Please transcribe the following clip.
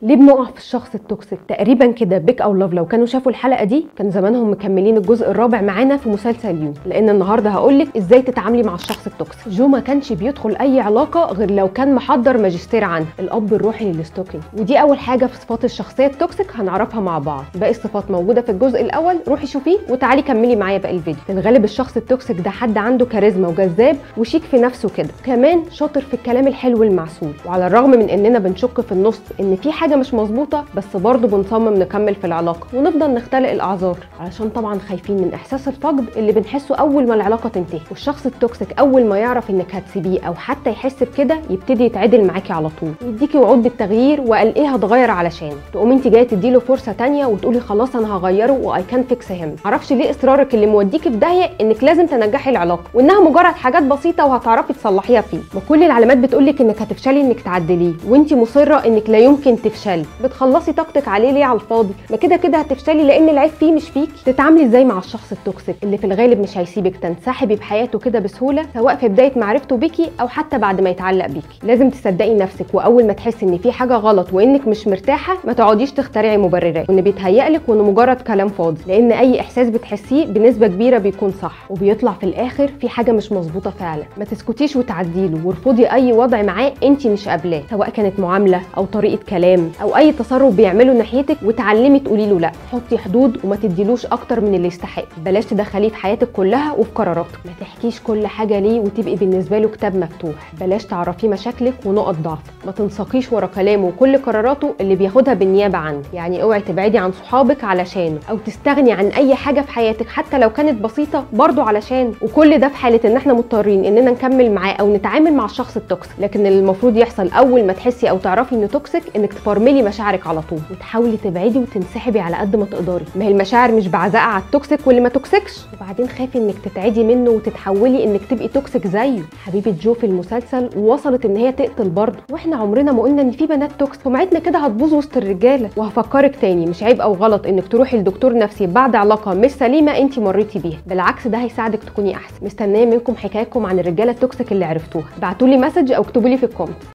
ليه بنقع في الشخص ال toxic؟ تقريبا كده بيك او لاف لو كانوا شافوا الحلقة دي كان زمانهم مكملين الجزء الرابع معانا في مسلسل يو، لان النهارده هقولك ازاي تتعاملي مع الشخص ال toxic. جو ما كانش بيدخل اي علاقة غير لو كان محضر ماجستير عنها، الاب الروحي لل stalking. ودي اول حاجة في صفات الشخصية ال toxic هنعرفها مع بعض. باقي الصفات موجودة في الجزء الاول، روحي شوفيه وتعالي كملي معايا باقي الفيديو. في الغالب الشخص ال toxic ده حد عنده كاريزما وجذاب وشيك في نفسه كده، كمان شاطر في الكلام الحلو المعسول. وعلى الرغم من اننا بنشك في النص ان في حاجة مش مظبوطة، بس برضه بنصمم نكمل في العلاقة ونفضل نختلق الاعذار، علشان طبعا خايفين من احساس الفقد اللي بنحسه اول ما العلاقة تنتهي. والشخص ال toxic اول ما يعرف انك هتسيبيه او حتى يحس بكده يبتدي يتعدل معاكي على طول، يديكي وعود بالتغيير وقال ايه هتغير علشان تقوم انت جاية تديله فرصة ثانية وتقولي خلاص انا هغيره و I can fix him. معرفش ليه اصرارك اللي موديكي في داهية انك لازم تنجحي العلاقة وانها مجرد حاجات بسيطة وهتعرفي تصلحيها فيه. ما كل العلامات بتقولك انك هتفشلي انك تعدليه، وانت مصرة انك لا يمكن تفشلي. بتخلصي طاقتك عليه ليه على الفاضي؟ ما كده كده هتفشلي لان العيب فيه مش فيكي. تتعاملي ازاي مع الشخص ال toxic اللي في الغالب مش هيسيبك تنسحبي بحياته كده بسهولة، سواء في بداية معرفته بيكي او حتى بعد ما يتعلق بيكي؟ لازم تصدقي نفسك، واول ما تحسي ان في حاجة غلط وانك مش مرتاحة ما تقعديش تخترعي مبررات وان بيتهيألك وانه مجرد كلام فاضي، لان اي احساس بتحسيه بنسبة كبيرة بيكون صح وبيطلع في الاخر في حاجة مش مظبوطة فعلا. ما تسكتيش وتعديله، وارفضي اي وضع معاه انت مش قابلاه، سواء كانت معاملة او طريقه كلام او اي تصرف بيعمله ناحيتك، وتعلمي تقولي له لا. حطي حدود وما تديلوش اكتر من اللي يستحق. بلاش تدخليه في حياتك كلها وفي قراراتك، ما تحكيش كل حاجة ليه وتبقي بالنسبة له كتاب مفتوح. بلاش تعرفيه مشاكلك ونقط ضعفك، ما تنساقيش ورا كلامه وكل قراراته اللي بياخدها بالنيابة عنه. يعني اوعي تبعدي عن صحابك علشانه او تستغني عن اي حاجة في حياتك حتى لو كانت بسيطة برضه علشان. وكل ده في حاله ان احنا مضطرين اننا نكمل معاه او نتعامل مع الشخص ال toxic. لكن اللي المفروض يحصل اول ما تحسي او تعرفي انه toxic انك تفرملي مشاعرك على طول وتحاولي تبعدي وتنسحبي على قد ما تقدري. ما هي المشاعر مش بعزقه على ال toxic واللي ما toxic ش. وبعدين خافي انك تتعدي منه وتتحولي انك تبقي toxic زيه. حبيبه جو في المسلسل وصلت ان هي تقتل برضه، واحنا عمرنا ما قلنا ان في بنات toxic. سمعتنا كده هتبوظ وسط الرجالة. وهفكرك تاني، مش عيب او غلط انك تروحي لدكتور نفسي بعد علاقة مش سليمة انت مريتي بيها، بالعكس ده هيساعدك تكوني احسن. مستنيه منكم حكايتكم عن الرجالة ال toxic اللي عرفتوها، ابعتولي message او اكتبوا لي في ال comment.